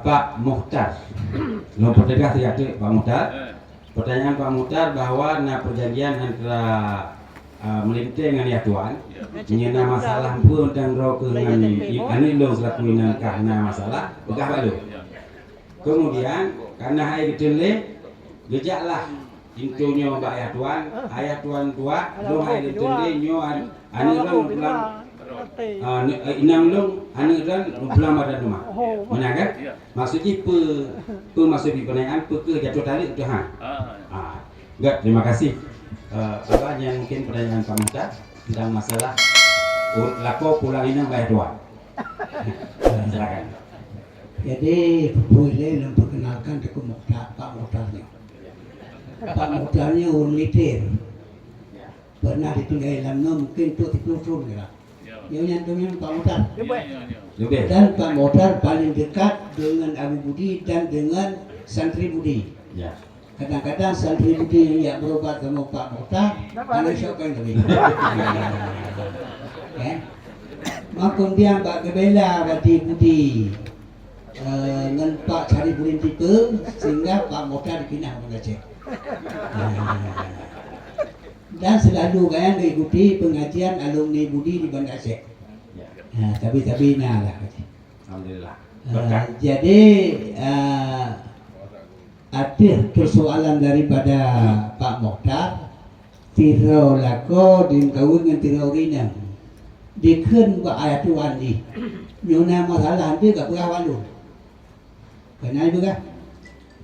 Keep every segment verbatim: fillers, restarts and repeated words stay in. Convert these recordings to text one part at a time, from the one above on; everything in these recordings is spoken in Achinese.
Pak Mukhtar. Lôn peuteugah siat teuk, Pak Mukhtar. Pertanyaan Pak Mukhtar bahwa na perjanjian antara, ah, Melinta ngon Yah Tuan. Nyan na masalah peue teuh droe keuh ngon i-, aneuk lôn selaku inong kah na masalah, peugah bak lôn. Kemudian, karena hai geuteuntèe, geujaklah pintoe nyoe bak ayah tuan, ayah tuan tuak, lôn hai lôn teuntèe nyoe an-, aneuk lôn lôn pulang, ah, ne-, eh, inong lôn, aneuk lôn lôn pulang bak tuan rumah. Meunan kan? Maksud jih peu-, peu maksud jih peunanyaan, peu keuh jatuh taleuek tu, ha? Ah, enggak, terima kasih. Eh, apa, nyan mungkin pertanyaan Pak Mukhtar tentang masalah, oh, lakoe pulang inong bak ayah tuan. Silakan. Jadi, peue lé lôn perkenalkan Teungku Mukhtar, Pak Mukhtar nyoe. Pak Mukhtar nyoe ureueng militer. Pernah ditinggai lam noe mungkin untuk siplôh thôn kira. Nyoe nyan tu nyan Pak Mukhtar. Leubeh. Dan Pak Mukhtar paling dekat dengan Abu Budi dan dengan Santri Budi. Ya. Kadang-kadang Santri Budi nyang jak berobat sama Pak Mukhtar, hana syok kan tapi. Kan? Makon dia bak geubela badi Budi, eh, ngon Pak Sari Burin Tipe, sehingga Pak Mukhtar dipinah Banda Aceh. Dan selalu gayang diikuti pengajian alumni Budi di Banda Aceh. Ya. Ha, tapi-tapi na lah. Alhamdulillah. Eh, jadi, eh, ateueh persoalan daripada Pak Mukhtar, sidroe lakoe dimeukawen ngon sidroe ureueng inong. Dikheun bak ayah tuan jih, nyoe na masalah, dia ka peugah bak lôn. Keunan peugah.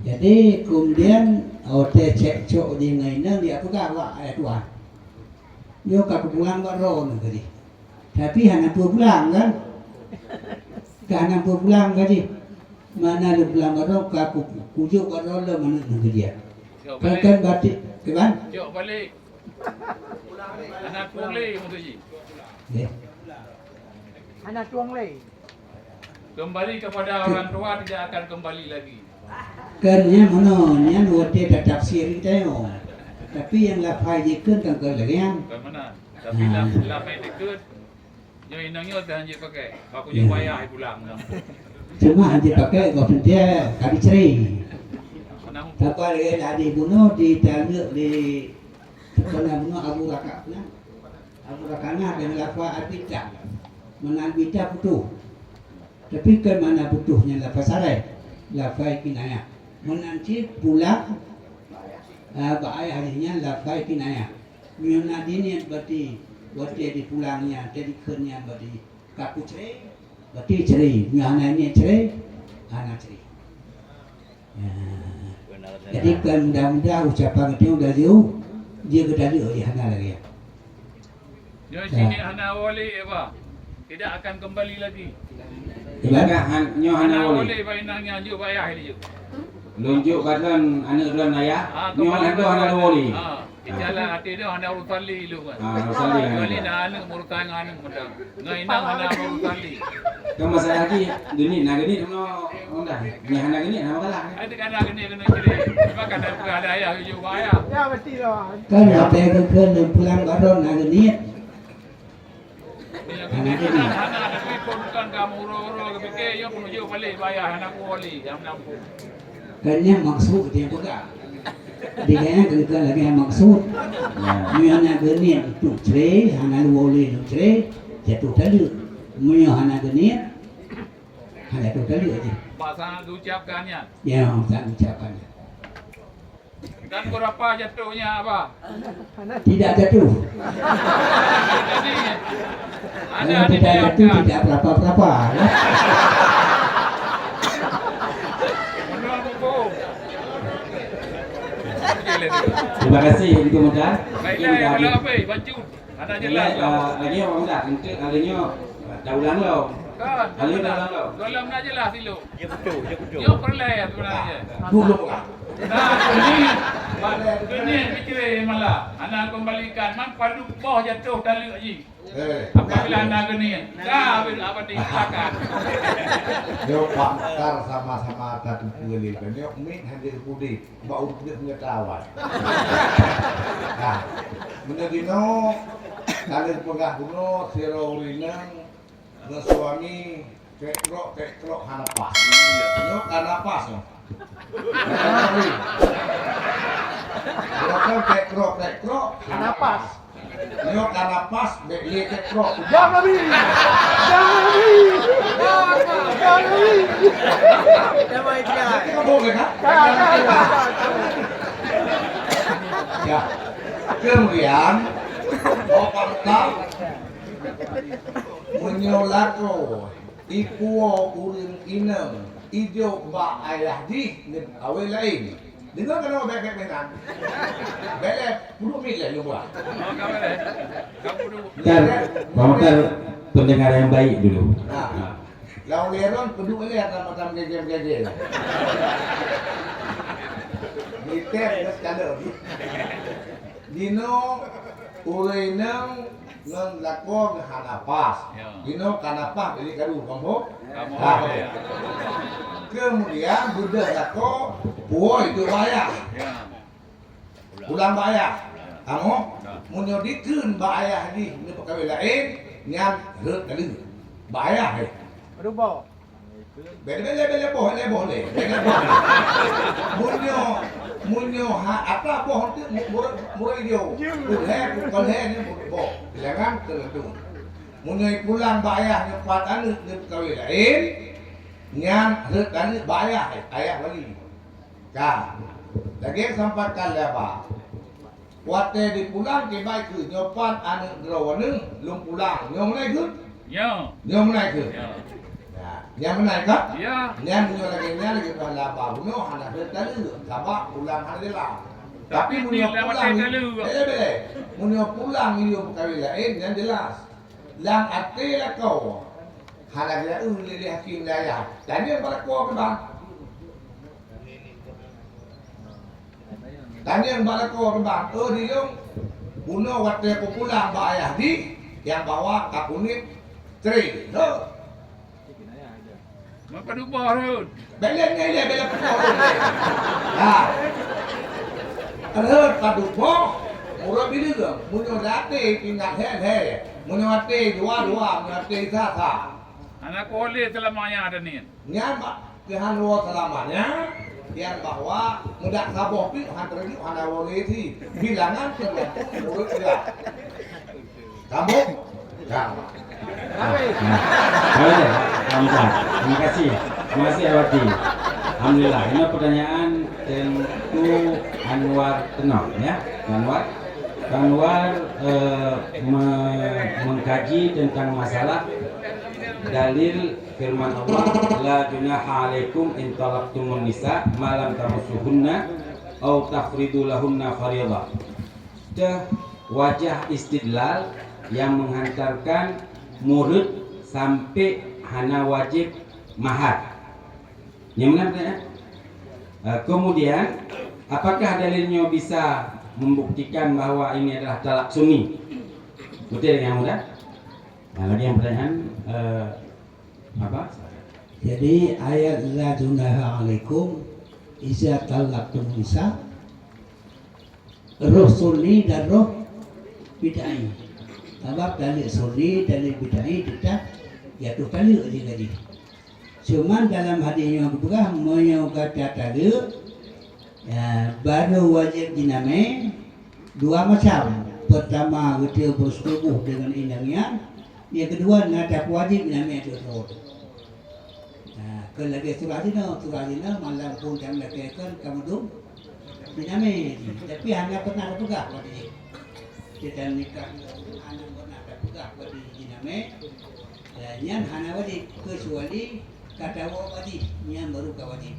Jadi, kemudian, watèe cekcok jih ngon inong, dia peugah bak ayah tuan. Nyoe ka kupulang bak droeneuh tadi. Tapi hana peue pulang kan? Ka hana peue pulang ka jih. Mana lôn pulang bak droe, ka ku-, kujok bak droe lom aneuk nyoe keu jih. Kan, kan batik, kan? Jok balik. Hana tueng lé maksud jih. Nggih. Hana tueng lé. Kembali kepada orang tua tidak akan kembali lagi. Kan nyan meunoe, nyan watèe tatafsir geutanyoe. Tapi nyang lafai jikheun kan keu lagèe nyan. Kan meunan. Tapi lam, lam ai dikeue, nyoe inong nyoe teuh hanjeuet pakai. Bak kujeuet wayah ai pulang. Cuma hanjeuet pakai goh teuntèe ka dicre. Saban lagèe tadi bunoe ditaleuek di, bunoe Abu Raka-, Abu Rakana dan lafai Abita. Meunan Abita putôh. Tapi kan mana putôh nyan lafai sareh, lafai kinayah. Meunan cit pulang, ah, bak ayah jih nyan lafai kinayah. Meunyoe na diniet berarti watèe dipulang nyan, watèe dikheun nyan berarti ka kucre, berarti cre. Meunyoe hana niet cre, hana cre. Ya. Jadi kan mudah-mudahan ucapan geutanyoe udah jeuh, jeuet geutanyoe hana lagèe. Nyoe sini hana wali, eh, bah. Tidak akan kembali lagi. Ibadah han-, nyoe hana wali. Hana wali, bah, inong nyan jok bak ayah dia jok. Lôn jok bak droen aneuk droen ayah. Ah, nyoe kembali lôn hana wali. Ah, di jalan hati dia hana urusan li lu kan. Ah, urusan li. Kecuali na aneuk urusan ngon aneuk muda. Ngon inong hana urusan li. Kan masalah lagi, geunie na geunie keunoe. Mudah. Nyan hana geunie, hana masalah. Ada kan hana geunie keunoe jadi. Makan ada, ada ayah, jok bak ayah. Ya, betul lah. Kan apa yang kau kena pulang baru na geunie? Hana geunie. Hana ada duit pun bukan kamu uro-uro kepikir, ya pun jok balik bayar, hana kuali, yang menampung. Kan nyan maksud dia peugah. Di gaya kan, kan lagèe maksud. Ya. Meunyoe na geunie untuk cre, hana lu boleh lu cre, jatuh taleuek. Meunyoe hana geunie, hana jatuh taleuek aja. Bahasa diucapkan nyan. Ya, bahasa diucapkan nyan. Dan berapa jatuhnya, Abah? Tidak jatuh. Jadi, ada. Kalau tidak jatuh, tidak berapa-berapa, ya. Menurut hukum. Terima kasih, Ibu Muda. Baiklah, Ibu Muda. Kalau apa, baju. Hana jelas. Lagi, ah, lagi orang dah, untuk hari nyoe, ah, dah ulang lom. Kan, hari dah ulang lom. Dalam nak jelas dulu. Ya betul, ya betul. Dia perlu sebenarnya. Dulu lah. Nah, ini, ini mikir malah. Hana kembalikan, man padu boh jatuh taleuek jih. Eh. Apabila hana geunie, dah habis apa dikatakan. Yo, Pak Mekar sama-sama tadi boleh. Yo, mit hadir budi. Bak ureueng peuet meunyoe teuawai. Nah, meunyoe jinoe, ka lheueh peugah bunoe, sidroe ureueng inong ngon suami Krek-krok, krek-krok, hana pas. Nyoe ka na pas nyoe. Nyoe kan krek-krok, krek-krok, hana pas. Nyoe ka na pas, bèk lé krek-krok. Jangan Nabi! Jangan Nabi! Jangan Nabi! Boleh kan? Ya. Kemudian, oh, mantap. Meunyoe lakoe ipuwoe ureueng inong ijok bak ayah jih ngon awai laén. Deungoe keunoe bèk-bèk meunan. Bèk lé puluh mit lé lumbah. Tar, komentar pendengar yang baik dulu. Nah, lam leron peuduek lé atra macam gegem-gegem. Miter geus kalon. Dinoe ureueng inong ngon lakoe hana pas. Ya. Dinoe ka na pas bèk lé karu, kamoe? Kamoe, ya. Kemudian beudôh lakoe puwoe ijok bak ayah. Ya. Pulang bak ayah. Kamoe, ya, meunyoe dikheun bak ayah jih neupeukawen laén, nyan rhot taleue. Bak ayah, eh. Aduh, boh. Bèk lé, bèk lé, bèk lé boh, lé boh lé. Bèk lé boh lé. Meunyoe, meunyoe ha-, atra boh eunteuk mu-, murit, murit jih. Peuet lhèe, peuet lhèe nyan murit boh. Jangan teuleudong. Meunyoe pulang bak ayah nyoe pat aneuk neupeukawen laén, nyan rhot aneuk bak ayah, ayah wali. Ka. Lagèe sampaikan lé Abah. Watèe dipulang kiban keuh nyoe pat aneuk droeneuh lôn pulang. Nyoe meunan keuh? Ya. Nyoe meunan keuh? Ya. Ya, nyan meunan keuh? Ya. Nyan meunyoe lagèe nyan lagèe tuan laba bunoe hana rhot taleue, sabab pulang hana jelas. Tapi meunyoe pulang, bèk, bèk. Meunyoe pulang yum kawen laén nyan jelas. Lam até lakoe hana geujak eu lé, lé hakim lé ayah. Tanyong bak lakoe keuh, Bang. Tanyong bak lakoe keuh, Bang. Oh, di lôn, bunoe watèe kupulang bak ayah jih, nyang bawa ka kunyit tré. Ho. Meupadub boh rhot. Bèk lé nyan lé, bèk lé padub boh rhot. Ha. Rhot padub boh, ureueng bileung. Meunyoe até ingat lhèe-lhèe. Meunyoe até dua-dua, meunyoe até sa-sa. Hana kuwoe lé seulama nyan ada nyan. Nyan bak keuhan woe seulama nyan, nyan bahwa mudak saboh pih han teureujuk hana woe lé si. Bilangan teugantung ureueng ira. Sambung? Ka. Nah, boleh. Alhamdulillah. Terima kasih. Terima kasih, Awati. Alhamdulillah. Ini pertanyaan Teungku Anwar Tenang, ya. Anwar. Anwar, eh, me-, mengkaji tentang masalah dalil firman Allah, "La junaha alaikum in talaqtumun nisa ma lam tamassuhunna au tafridu lahunna faridah." Teuh wajah istidlal yang menghantarkan murid sampai hana wajib mahar. Nyang mana pertanyaan? Eh, kemudian, apakah dalilnya bisa membuktikan bahwa ini adalah talak sunni? Betul yang mudah? Nah, lagi yang pertanyaan, eh, apa? Jadi ayat la junaha alaikum iza talaqtum nisa, roh sunni dan roh bid'ai. Sabab dalil sunni, dalil bid'ai tetap jatuh talak jih tadi. Cuman dalam hadis nyoe geupeugah, meunyoe gata taleuek, ya, barô wajéb jinamé dua macam. Peurtama, geutanyoe beuseutubuh deungon inong nyan. Nyang keudua, na tapeuwajéb jinamé ateueh droe. Nah, keu lagèe surah jinoe, surah jinoe malam phon nyang lakèe kon ka meudum jinamé. Tapi hana pernah tapeugah bak jih. Kita nikah, hana pernah tapeugah bak jih jinamé. Eh, nyan hana wajéb, keucuali ka tawoe bak jih, nyan baru ka wajéb.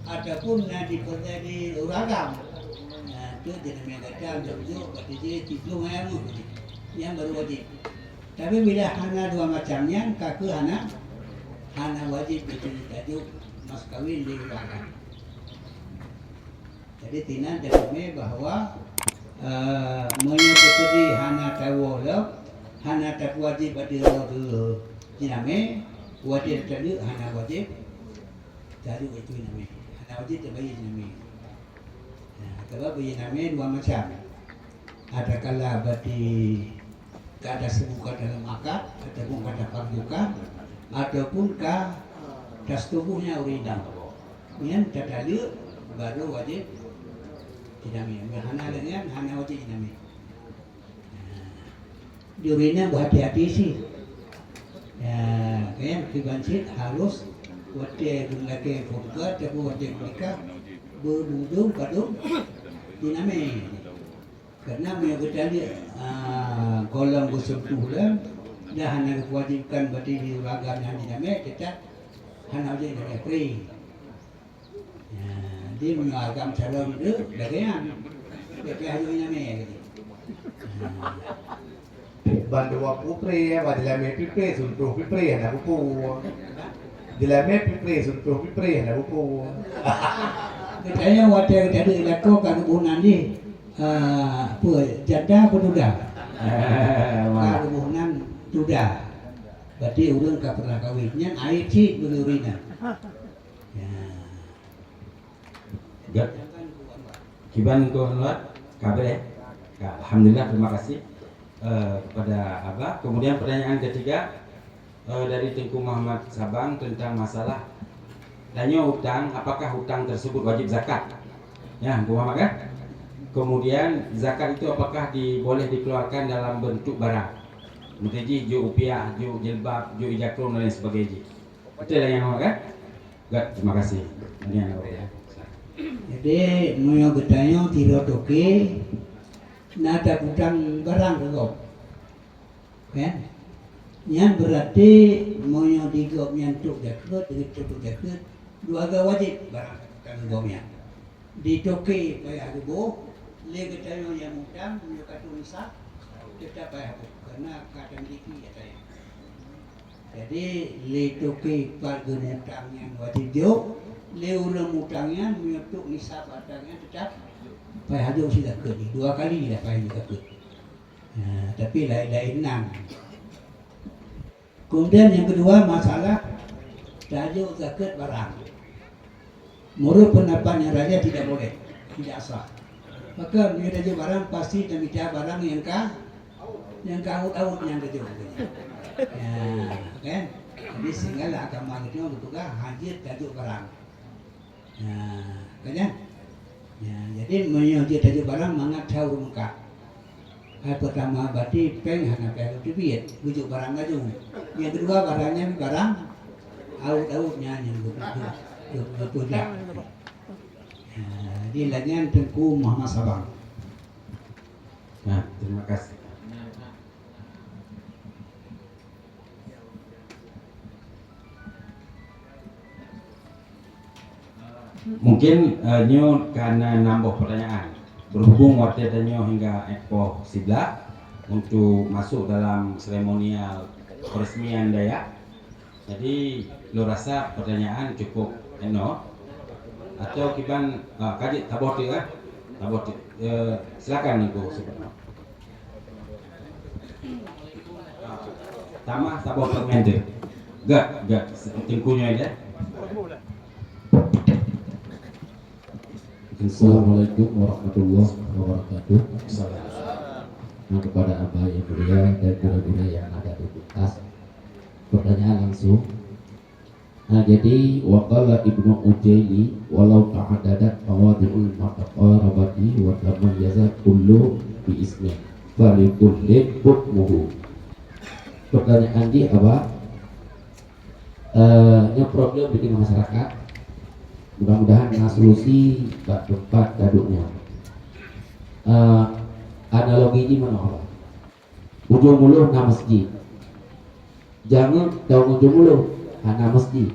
Ataupun na dipeureulee di ureueng agam, eh, tu jinamé gata jok-jok bak jih, cit lôn ayam, nyan baru wajéb. Tapi bila hana dua macam nyan, ka keuh hana, hana wajéb bak jih tajok mas kawin lé ureueng agam. Jadi, sinan teumé bahwa, eh, meunyoe teukeudi hana tawoe lom, hana tapeuwajéb ateueh droe jinamé, watèe taleuek hana wajéb taleuek ateueh jinamé. Hana wajéb tabayeue jinamé. Nah, sabab bayeue jinamé dua macam. Adakala bati ka taseubutkan dalam akad ataupun ka tafardukan, ataupun ka tasetubuh nyan ureueng inong. Nyan tataleuek baru wajéb jinamé. Meunyo hana lagèe nyan, hana wajéb jinamé. Di ureueng inong beuhati-hati cit. Ya, kan, kiban cit harus watèe geulakèe furqah ataupun watèe meunikah beubujông padum jinamé. Karena meunyo geutanyoe, ah, gohlom geuseuntuh lom, dah hana geuwajibkan, berarti di ureueng agam nyan jinamé, teutap hana wajéb jinamé pri. Ya, di meunyo agam calon tu, lagèe nyan. Tapi hana jinamé lagi. Ya. Ban dua peupré, ya, ban dilamé peupré, suntroh peupré, hana buku. Dilamé peupré, suntroh peupré, hana buku. Katanya watèe tadi lakoe ka geuboh nan jih, ah, apa, janda apa duda? Eh, wah. Ka geuboh nan duda. Berarti ureueng ka pernah kawin. Nyan aib cit bagi ureueng inong. Ya. Gét. Kiban Teungku Anwar, ka beureh? Ka, alhamdulillah, terima kasih, eh, kepada Abah. Kemudian pertanyaan ketiga, eh, dari Teungku Muhammad Sabang tentang masalah tanyoe utang, apakah utang tersebut wajib zakat? Ya, Teungku Muhammad kan? Kemudian zakat itu apakah di-, boleh dikeluarkan dalam bentuk barang? Meuteujih jok rupiah, jok jilbab, jok ija krông dan lain sebagainya. Betul lah yang Muhammad kan? Gét, terima kasih. Ini yang ya. Jadi, meunyoe geutanyoe sidroe toke na tapeutang barang keu gob, kan? Nyan beurati meunyoe di gob nyan trok jakeuet, di trok jakeuet, dua ga wajéb barang tapeutang keu gob nyan. Di toke payah geuboh, lé geutanyoe nyang mutang, meunyoe ka trok nisab, teutap payah boh, karena ka tamiliki geutanyoe. Jadi, lé toke pat geumutang nyan wajéb jok, lé ureueng mutang nyan meunyoe trok nisab hareuta nyan teutap payah jok sikeuh jih, dua kali dah payah jok sikeuh. Nah, tapi laén-laén nan. Kemudian yang kedua, masalah tajok zakeuet barang. Menurut pendapat yang raja tidak boleh, tidak sah. Maka meunyoe tajok barang pasti tamita barang nyang ka, nyang ka awot-awot nyang tajok. Ya, kan? Jadi sehinggalah agama geutanyoe geupeugah hana jeuet tajok barang. Nah, kan nyan? Ya, jadi meunyoe jeuet tajok barang mangat that ureueng meukat. Hai peutama, berarti péng hana payah geuteubiet, geujok barang laju. Nyang keudua, barang nyan barang awot-awot nyan nyang geu-, geu-, geu-, geupeujak. Ya, jadi lagèe nyan Teungku Muhammad Sabang. Nah, terima kasih. Mungkin, eh, nyoe ka na nam boh pertanyaan. Berhubung watèe tanyoe hingga poh siblaih untuk masuk dalam seremonial peresmian dayah. Jadi, lôn rasa pertanyaan cukup enoh. Atau kiban, ah, ka jeuet, saboh teuk, eh. Saboh teuk. Eh, silakan Teungku. Tamah saboh permen tu. Gak, gak. Teungku nyoe je. Assalamualaikum warahmatullahi wabarakatuh. Salam. Nah, kepada Abah yang mulia dan guru-guru yang ada di atas. Pertanyaan langsung. Nah, jadi, wa qala Ibnu Ujaili, "Walau ta'addadat mawadhi'ul mutaqarabati wa tamayyazat kullu bi ismi, falikullin hukmuhu." Pertanyaan jih, Abah, eh, nyoe problem di tengah masyarakat. Mudah-mudahan na solusi bak teumpat ka duek nyoe. Eh, analogi jih meunoe, Abah. Ujong muloh na masjid. Jangeuk dan ujong muloh hana masjid.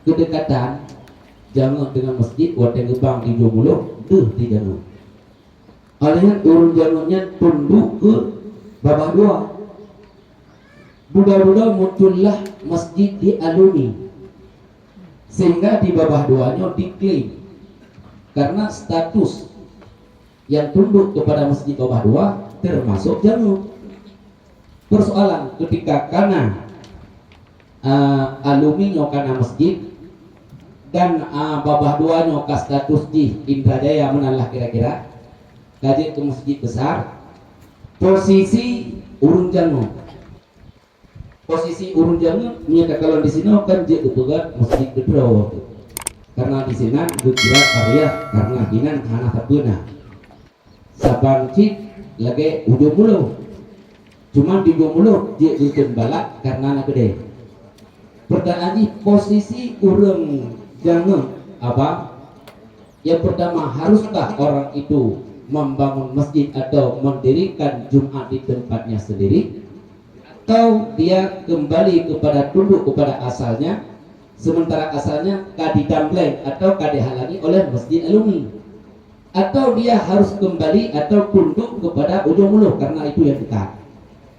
Keudekatan jangeuk deungon masjid watèe geubang di ujong muloh deuh di jangeuk. Óh lheueh nyan ureueng jangeuk nyan tundok keu babah dua. Duda-duda muncullah masjid di alumni. Sehingga di babah dua nyoe diklaim. Karena status yang tunduk kepada masjid babah dua termasuk jangeuk. Persoalan ketika kana, ah, alumni nyoe kana masjid dan, ah, babah dua nyoe ka status jih Indrajaya meunan lah kira-kira, ka jeuet keu masjid besar, posisi ureueng jangeuk. Posisi ureuëng jangeuk, meunyoe takalon disinoe kan jeuet geupeugah masjid keudroe. Karena disinan geugrak area, karena inan hana sapeue na. Saban cit lagée ujong mulo. Cuman di ujong mulo jeuet geukheun balat karena na keudeh. Pertanyaan jih, posisi ureuëng jangeuk, Abang, yang pertama, haruskah orang itu membangun masjid atau mendirikan Jumat di tempatnya sendiri? Atau dia kembali kepada, tunduk kepada asalnya, sementara asalnya ka ditambleng atau ka dihalangi oleh masjid alumni? Atau dia harus kembali atau tunduk kepada ujong mulo karena itu yang dekat?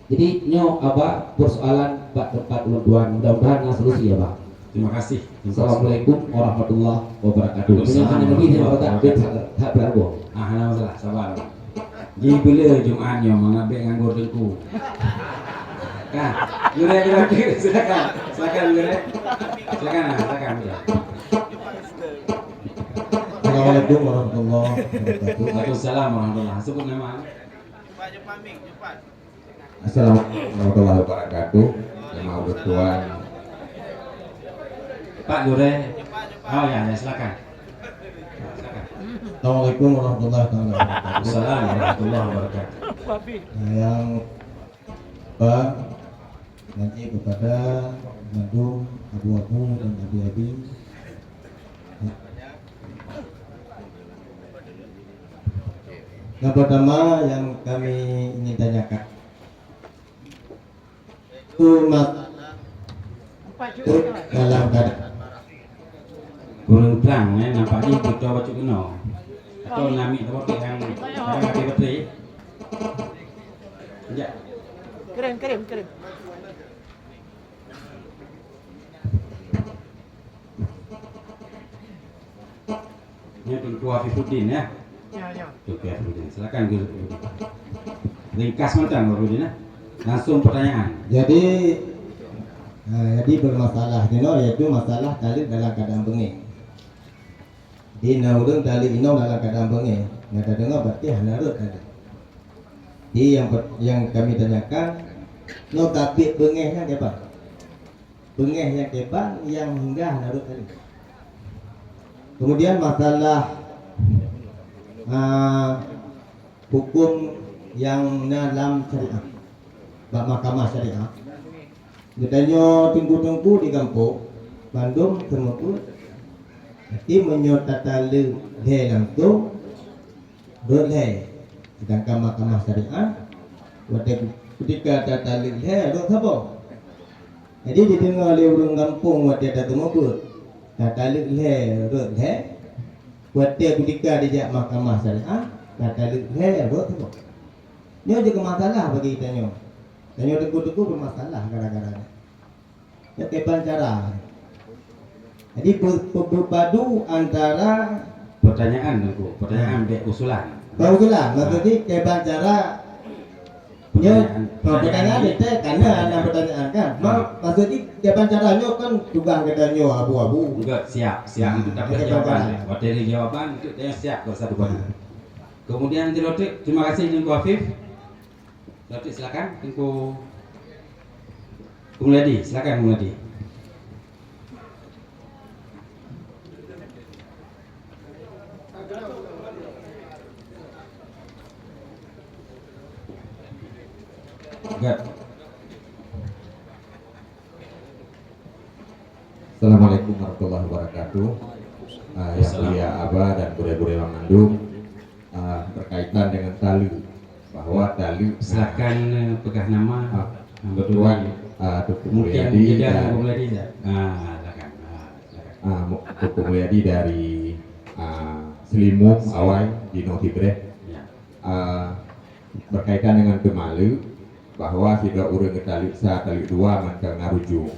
Jadi nyoe Abah persoalan bak tempat ulôn tuan, mudah-mudahan na solusi ya Bah. Terima kasih. Assalamualaikum warahmatullahi wabarakatuh. Waalaikumsalam. Meunyoe hana Nabi, saya warahmatullahi wabarakatuh. Hak berago. Ah, hana masalah, sabar. Ji bela Jumat nyoe mengabek nganggur teungku. Kan? Gurée, gurée, silakan. Silakan, gurée. Silakan, ah, silakan, gurée. Assalamualaikum warahmatullahi wabarakatuh. Waalaikumsalam warahmatullahi. Sebut nama. Assalamualaikum warahmatullahi wabarakatuh. Nama ulôn tuan. Pak Lureh. Oh ya, ya, silakan. Silakan. Assalamualaikum warahmatullahi wabarakatuh. Waalaikumsalam warahmatullahi wabarakatuh. Yang Pak, nanti kepada mandum abu-abu dan abi-abi. Yang pertama yang kami ingin tanyakan, itu masalah dalam keadaan kurang terang, eh, nampak jih beutôi bacut keunoe. Atau namiet roket yang kadang mati baterai. Ya. Kirim, kirim, kirim. Ini Teungku Afifuddin, ya. Ya, ya. Teungku Afifuddin. Silakan, Gus. Ringkas mantong, Gus Afifuddin, ya. Langsung pertanyaan. Jadi, eh, jadi bermasalah, you know, yaitu masalah taleuek dalam keadaan beungéh. Di na ureuëng taleuek inong dalam keadaan beungéh, na tadeungoe berarti hana rhot taleuek. Di yang per-, yang kami tanyakan, nyoe tabek beungéh nyan kiban? Beungéh nyang kiban nyang hingga hana rhot taleuek. Kemudian masalah, ah, huköm nyang na lam syariat, bak mahkamah syariat. Geutanyoe teungku-teungku di gampông, bandum seumeubeuet, tapi meunyoe tataleuek lhée langsung, rhot lhée. Sedangkan mahkamah syariat, watée kutika tataleuek lhée, rhot saboh. Jadi, dideungoe lé ureuëng gampông watée taseumeubeuet, tataleuek lhée, rhot lhée. Watée kutika dijak mahkamah syariat, tataleuek lhée, rhot saboh. Nyoe jeuet keu masalah bagi geutanyoe. Tanyoe teungku-teungku beumasalah gara-gara nyan. Nyoe kiban cara. Jadi, pe-, pe-, beupadu antara pertanyaan, Teungku. Pertanyaan, ah, bèk usulan. Bukan usulan, maksud jih kiban cara. Pertanyaan, nyoe, pertanyaan, pertanyaan jih, teh, karena ada pertanyaan, kan? Ma-, maksud jih, kiban cara nyoe kan tugas geutanyoe abu-abu. Enggak, siap, siap. Ah, untuk dapat kiban jawaban, cara. Waktu ini jawaban, untuk dia siap bersatu padu. Ah. Kemudian, terima kasih, Teungku Afif. Datuk, silakan, Teungku, Teungku Mulyadi, silakan, Teungku Mulyadi. Enggak. Assalamualaikum warahmatullahi wabarakatuh. Ah, yang mulia Abah dan gurée-gurée mandum, ah, berkaitan dengan taleuek, bahwa taleuek, silakan, eh, peugah nama. Ah, ah, betul. Tuan, ah, Teungku Mulyadi dan, ah, silakan. Ah, silakan. Ah, Teungku Mulyadi dari, ah, Selimum, Awai, jinoe Sibreh. Ya. Ah, berkaitan dengan taleuek, bahwa sidroe ureuëng geutaleuek sa, taleuek dua mantong na rujuk.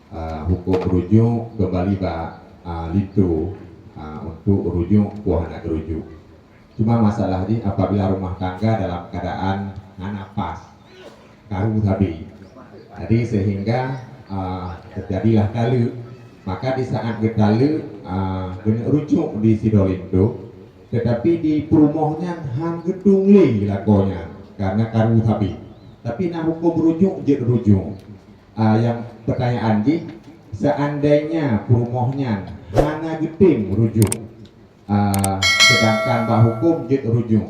Ah, huköm rujuk keumbali bak, ah, linto, ah, untuk rujuk peue hana geurujuk. Cuma masalah jih apabila rumah tangga dalam keadaan hana pas, karu sabe. Jadi sehingga, ah, terjadilah taleuek, maka di saat geutaleuek, ah, geuneuk rujuk di sidroe linto, tetapi di peurumoh nyan han geutueng lé lakoe nyan karena karu sabe. Tapi na huköm rujuk, jeuet rujuk. Ah, nyang pertanyaan jih, seandainya peurumoh nyan hana geutem rujuk, ah, sedangkan bak huköm jeuet rujuk,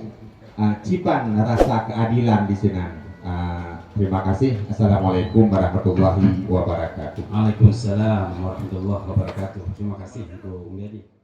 ah, kiban rasa keadilan di sinan? Ah, terima kasih. Assalamualaikum warahmatullahi wabarakatuh. Waalaikumsalam warahmatullahi wabarakatuh. Terima kasih untuk Umi Adi.